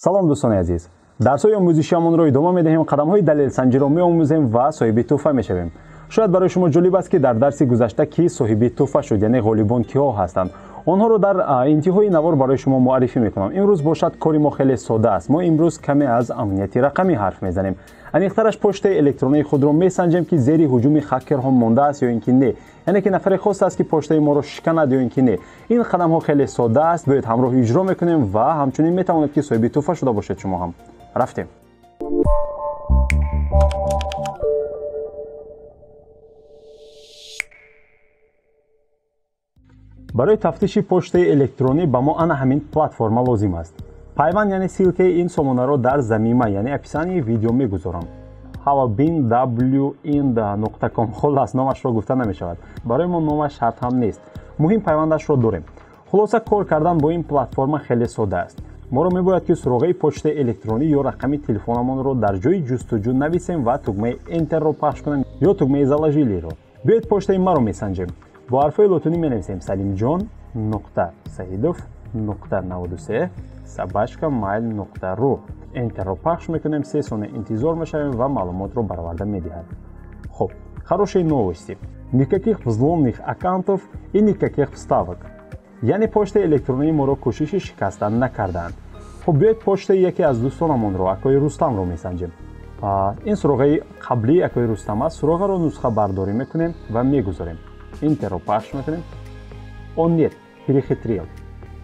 Салом, дӯстони азиз! Дарсҳои омӯзишиамонро идома медиҳем, қадамҳои далелсанҷиро меомӯзем ва соҳиби тӯҳфа мешавем. Шояд барои шумо ҷолиб аст, ки дар дарси гузашта кӣ соҳиби тӯҳфа шуд, яъне ғолибон киҳо ҳастанд. Онҳоро дар интиҳои навор барои шумо муаррифӣ мекунам. Имрӯз бошад, кори мо хеле сода аст. Мо имрӯз каме аз амнияти рақамӣ ҳарф мезанем. Аниқтараш, почтаи электронии худро месанҷем, ки зери ҳуҷуми хакерҳо мондааст ё ин ки не, яъне ки нафаре хостааст, ки почтаи моро шиканад ё ин ки не. Ин қадамҳо хеле сода аст, биёед ҳамроҳ иҷро мекунем ва ҳамчунин метавонед, ки соҳиби тӯҳфа шуда бошед шумо ҳам. Рафтем. Барои тафтиши почтаи электронӣ ба мо ана ҳамин платформа лозим аст. Пайванд, яъне ссылка и ин сомонаро дар замима, яъне описание и видео мегузорам. Hawabinwind.com. Хуллас, номашро гуфта намешавад. Барои мо номаш шарт ҳам нест, муҳим пайвандашро дорем. Хулоса, кор кардан бо ин платформа хеле сода аст. Моро мебояд, ки суроғаи почтаи электронӣ ё рақами телефонамонро дар ҷои ҷустуҷӯ нависем ва тугмаи Enter ро пахш кунем ё тугмаи Заложили ро. Биёед, почтаи маро месанҷем. Бо ҳарфҳои лотунӣ менависем: Салимҷон.Саидов.93@mail.ru. Enter ро пахш мекунем, 3 сония интизор мешавем ва маълумотро бароварда медиҳад. Хуб, хорошие новости: никаких взломанных аккаунтов и никаких вставок, яъне почтаи электронии моро кӯшиши шикастан накардаанд. Хуб, биёед, почтаи яке аз дӯстонамонро, акои Рустамро месанҷем. Ин суроғаи қаблии акои Рустам аст. Суроғаро нусхабардорӣ мекунем ва мегузорем, Enter ро пахш мекунем. О нет, перехитрил: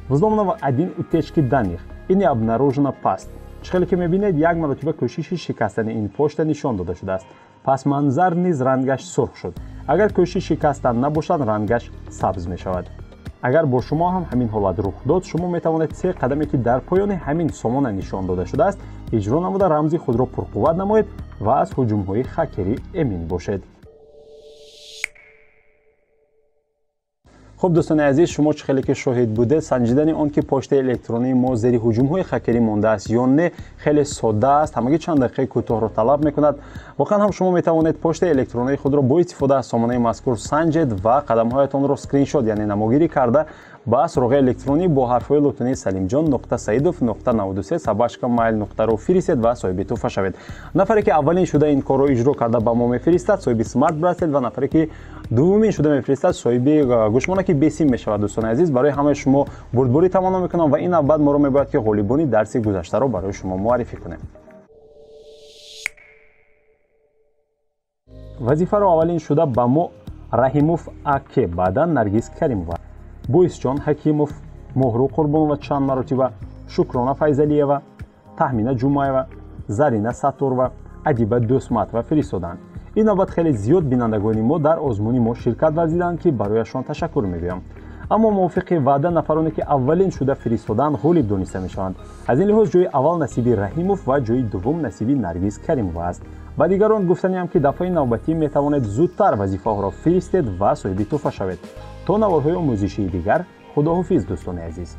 взломано один утечки данных и не обнаружено паст. Чӣ хеле ки мебинед, як маротиба кӯшиши шикастани ин почта нишон дода шудааст. Пасманзар низ рангаш сурх шуд. Агар кӯшиши шикастан набошад, рангаш сабз мешавад. Агар бо шумо ҳам ҳамин ҳолат рух дод, шумо метавонед се қадаме, ки дар поёни ҳамин сомона нишон дода шудааст, иҷро намуда, рамзи худро пурқувват намоед ва аз ҳуҷумҳои хакерӣ эмин бошед. Хуб, дӯстони азиз, шумо чӣ хеле ки шоҳид будед, санҷидани он ки почтаи электронии мо зери ҳуҷумҳои хакерӣ мондааст ё не, хеле содда аст, ҳамагӣ чанд дақиқаи кӯтоҳро талаб мекунад. Воқеан ҳам шумо метавонед почтаи электронии худро бо истифода аз сомонаи мазкур санҷед ва қадамҳоятонро скриншот, яъне намогирӣ карда, ба суроғаи электронӣ бо ҳарфҳои лотунии Салимҷон.Саидов.93@mail.ru фиристед ва соҳиби тӯҳфа шавед. Нафаре ки аввалин шуда ин корро иҷро карда ба мо мефиристад, соҳиби смарт браслет ва нафаре ки дуввумин шуда мефиристад, соҳиби гӯшмонаки бесим мешавад. Дӯстони азиз, барои ҳамаи шумо бурдборӣ таманно мекунам ва ин навбат моро мебояд, ки ғолибони дарси гузаштаро барои шумо муаррифӣ кунем. Вазифаро аввалин шуда ба мо Раҳимов Аке, баъдан Наргиз Каримова, Боисҷон Ҳакимов, Моҳрӯ Қурбонова чанд маротиба, Шукрона Файзалиева, Таҳмина Ҷумаева, Зарина Сатторова, Адиба Дӯстматова фиристоданд. Ин навбат хеле зиёд бинандагони мо дар озмуни мо ширкат варзиданд, ки барояшон ташаккур мегӯям. Аммо мувофиқи ваъда, нафароне ки аввалин шуда фиристоданд, ғолиб дониста мешаванд. Аз ин лиҳоз ҷои аввал насиби Раҳимов ва ҷои дуввум насиби Наргиз Каримова аст. Ба дигарон гуфтаниам, ки дафъаи навбатӣ метавонед зудтар вазифаҳоро фиристед ва соҳиби тӯҳфа шавед. То наворҳои омӯзишии дигар, худоҳофиз, дӯстони азиз.